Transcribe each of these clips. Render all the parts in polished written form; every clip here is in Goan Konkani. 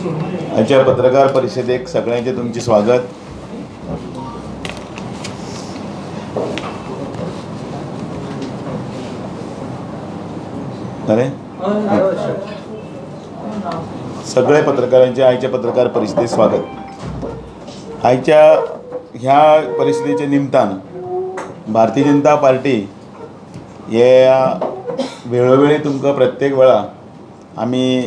आजच्या पत्रकार परिषदेक सगळ्यांचे तुमचे स्वागत। अरे सगळे पत्रकारांचे आयच्या पत्रकार परिषदेत स्वागत। आयच्या ह्या परिषदेच्या निमतान भारतीय जनता पार्टी हे वेळोवेळी तुमकां प्रत्येक वेळा आमी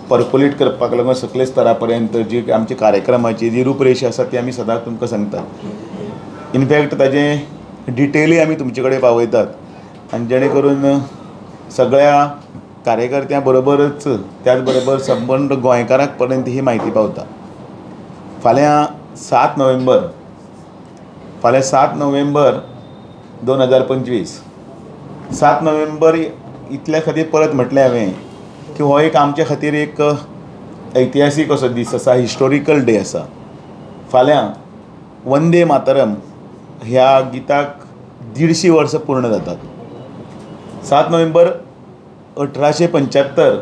पर्कोलेट करपाक लागून सगळे स्तरा पर्यंत जी आमची कार्यक्रमाची जी रूपरेषा आसा ती आमी सदांच तुमकां सांगतात। इनफॅक्ट ताजें डिटेलय आमी तुमचे कडेन पावयतात आनी जेणे करून सगळ्या कार्यकर्त्यां बरोबरच त्याच बरोबर संबंद गोंयकारांक पर्यंत ही म्हायती पावता। फाल्यां 7 नोव्हेंबर, फाल्यां 7 नोव्हेंबर 2025, 7 नोव्हेंबर इतल्या खातीर परत म्हटलें हांवें की हो एक आमच्या खातीर एक ऐतिहासीक असो दीस आसा, हिस्टोरिकल डे आसा। फाल्यां वंदे मातरम ह्या गिताक 150 वर्सां पूर्ण जातात। 7 नोव्हेंबर 1875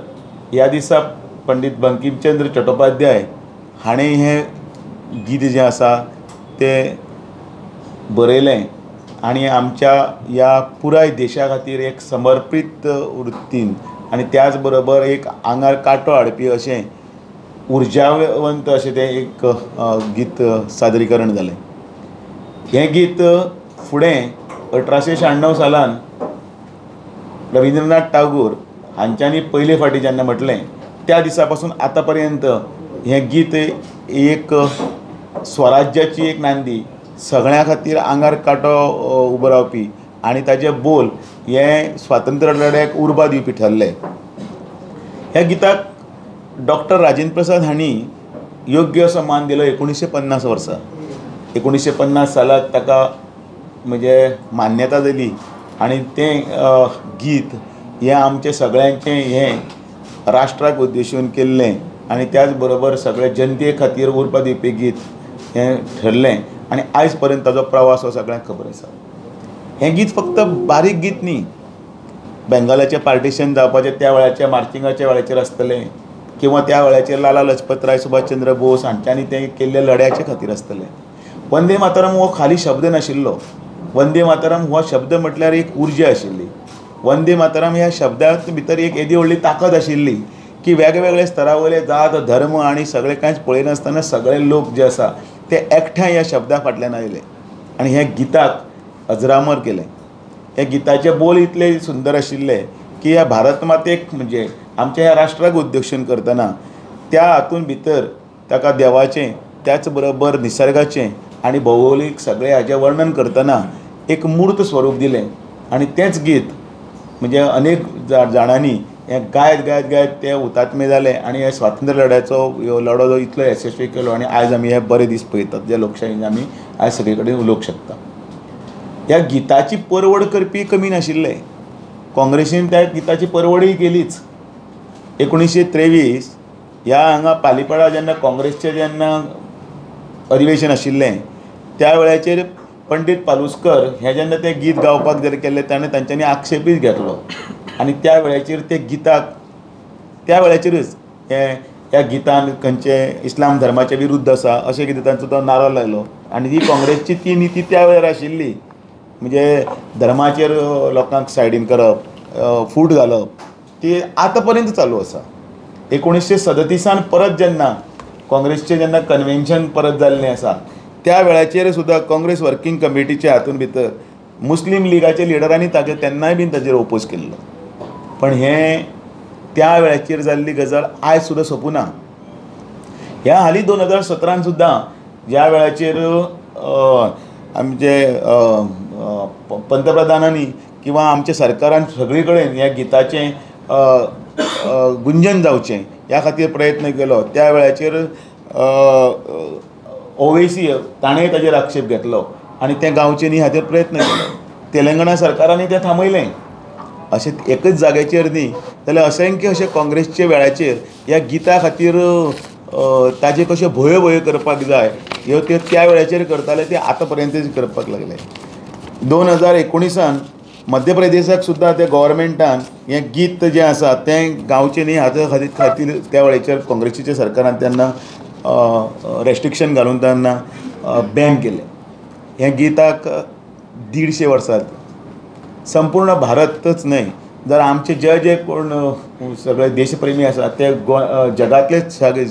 ह्या दिसा पंडित बंकिमचंद्र चट्टोपाध्याय हाणें हें गीत जें आसा तें बरयलें आनी आमच्या ह्या पुराय देशा खातीर एक समर्पीत वृत्तीन आनी त्याच बरोबर एक आंगार कांटो हाडपी अशें उर्जावंत अशें तें एक गीत सादरीकरण जालें। हें गीत फुडें 1896 सालान रविंद्रनाथ टागोर हांच्यांनी पयले फावटी जेन्ना म्हटलें त्या दिसा पासून आतां पर्यंत हें गीत एक स्वराज्याची एक नांदी, सगळ्यां खातीर आंगार कांटो उबो रावपी आनी ताजे बोल हे स्वातंत्र्य लढ्याक उर्बा दिवपी ठरले। ह्या गिताक डॉक्टर राजेंद्र प्रसाद हांणी योग्य असो मान दिलो 1950 वर्सा। 1950 सालाक ताका म्हणजे मान्यता दिली आनी तें गीत हें आमचें सगळ्यांचें हें राष्ट्राक उद्देशून केल्लें आनी त्याच बरोबर सगळे जनते खातीर उर्बा दिवपी गीत हें ठरलें आनी आयज पर्यंत ताजो प्रवास हो सगळ्यांक खबर आसा। हें गीत फक्त बारीक गीत न्ही, बेंगालाचें पार्टिशन जावपाचें त्या वेळाच्या मार्चिंगाच्या वेळाचेर आसतलें किंवा त्या वेळाचेर लाला लजपत राय, सुभाषचंद्र बोस हांच्यांनी तें केल्ल्या लढ्याचे खातीर आसतलें। वंदे मातरम हो खाली शब्द नाशिल्लो, वंदे मातरम हो शब्द म्हटल्यार एक उर्जा आशिल्ली। वंदे मातरम ह्या शब्दांत भितर एक येदी व्हडली ताकद आशिल्ली की वेगवेगळे स्तरा वयले जात, धर्म आनी सगळें कांयच पळयनासतना सगळे लोक जे आसा ते एकठांय ह्या शब्दा फाटल्यान आयले आनी ह्या गिताक अजरामर केलें। ह्या गिताचे बोल इतले सुंदर आशिल्ले की ह्या भारत मातेक म्हणजे आमच्या ह्या राष्ट्राक उद्देशून करतना त्या हातून भितर ताका देवाचें त्याच बरोबर निसर्गाचें आनी भौगोलीक सगळें हाजें वर्णन करतना एक मूर्त स्वरूप दिलें आनी तेंच गीत म्हणजे अनेक जाणांनी हें गायत गायत गायत ते हुतात्मे जाले आनी हे स्वातंत्र्य लढ्याचो लढो जो इतलो यशस्वी केलो आनी आयज आमी हे बरे दीस पळयतात जे लोकशाहीन आमी आयज सगळे कडेन उलोवंक शकता। ह्या गिताची परवड करपी कमी नाशिल्ले, काँग्रेसीन त्या गिताची परवडूय केलीच। 1923 ह्या हांगा पालिपाडा जेन्ना काँग्रेसचें जेन्ना अधिवेशन आशिल्लें त्या वेळाचेर पंडित पालुस्कर हें जेन्ना तें गीत गावपाक जर केल्लें ताणें तांच्यांनी आक्षेपीच घेतलो आनी त्या वेळाचेर ते गिताक त्या वेळाचेरच हें ह्या गितान खंयचे इस्लाम धर्माचे विरुद्ध आसा अशें कितें तांचो तो नारो लायलो आनी ही काँग्रेसची ती निती त्या वेळार आशिल्ली, म्हणजे धर्माचेर लोकांक सायडीन करप, फूट घालप, ती आतां पर्यंत चालू आसा। 1937 परत जेन्ना काँग्रेसचें जेन्ना कन्वेन्शन परत जाल्लें आसा त्या वेळाचेर सुद्दां काँग्रेस वर्किंग कमिटीच्या हातून भितर मुस्लीम लिगाच्या लिडरांनी ताजे तेन्नाय बीन ताजेर ओपोज केल्लो, पण हें त्या वेळाचेर जाल्ली गजाल आयज सुद्दां सोंपूना। ह्या हालीं 2017 सुद्दां ज्या वेळाचेर आमचे पंतप्रधानांनी किंवा आमच्या सरकारान सगळे कडेन ह्या गिताचें गुंजन जावचें ह्या खातीर प्रयत्न केलो त्या वेळाचेर ओवेसी ताणें ताजेर आक्षेप घेतलो आनी तें गावचें न्ही हाचेर प्रयत्न केलो। तेलंगणा सरकारान तें थांबयलें। अशें एकच जाग्याचेर न्ही जाल्यार असंख्य अशें काँग्रेसच्या वेळाचेर ह्या गिता खातीर ताजे कशें भोयो भोयो करपाक जाय ह्यो त्यो त्या वेळाचेर करताले ते आतां पर्यंत करपाक लागले। 2019 मध्य प्रदेशाक सुद्दां त्या गव्हर्मेंटान हें गीत जें आसा तें गावचें न्ही हाच्या खातीर त्या वेळेचेर काँग्रेसीच्या सरकारान तेन्ना रेस्ट्रिक्शन घालून तेन्ना बॅन केलें. हें गिताक 150 वर्सां संपूर्ण भारतच न्हय जर आमचे जे जे कोण सगळे देशप्रेमी आसा ते जगांतलेच सगळे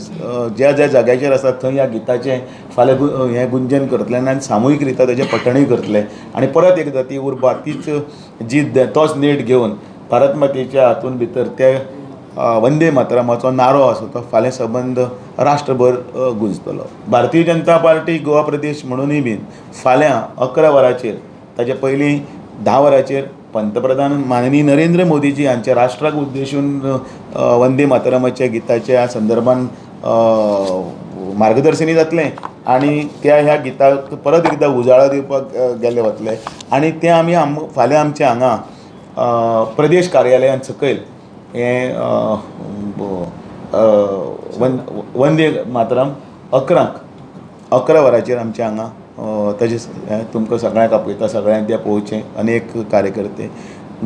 ज्या ज्या जाग्याचेर आसा थंय ह्या गिताचें फाल्यां हें गुंजन करतले आनी सामुहीक रित्या ताचें पठणूय करतले आनी परत एकदां ती उर्बा तीच जिद्द तोच नेट घेवन भारत मातेच्या हातून भितर ते वंदे मातरमाचो नारो आसा तो फाल्यां सबंद राष्ट्रभर गुंजतलो. भारतीय जनता पार्टी गोवा प्रदेश म्हणूनय बीन फाल्यां 11 वरांचेर ताजे पयलीं 10 वरांचेर पंतप्रधान माननीय नरेंद्र मोदीजी हांच्या राष्ट्राक उद्देशून वंदे मातरमाच्या गिताच्या संदर्भान मार्गदर्शनय जातलें आनी त्या ह्या गिताक परत एकदां उजाळो दिवपाक गेले वतले आनी तें आमी फाल्यां आमच्या हांगा प्रदेश कार्यालयान सकयल हें वंदे मातरम 11 वरांचेर आमच्या हांगा ताजें तुमकां सगळ्यांक आपयता, सगळ्यांक तें पळोवचें. अनेक कार्यकर्ते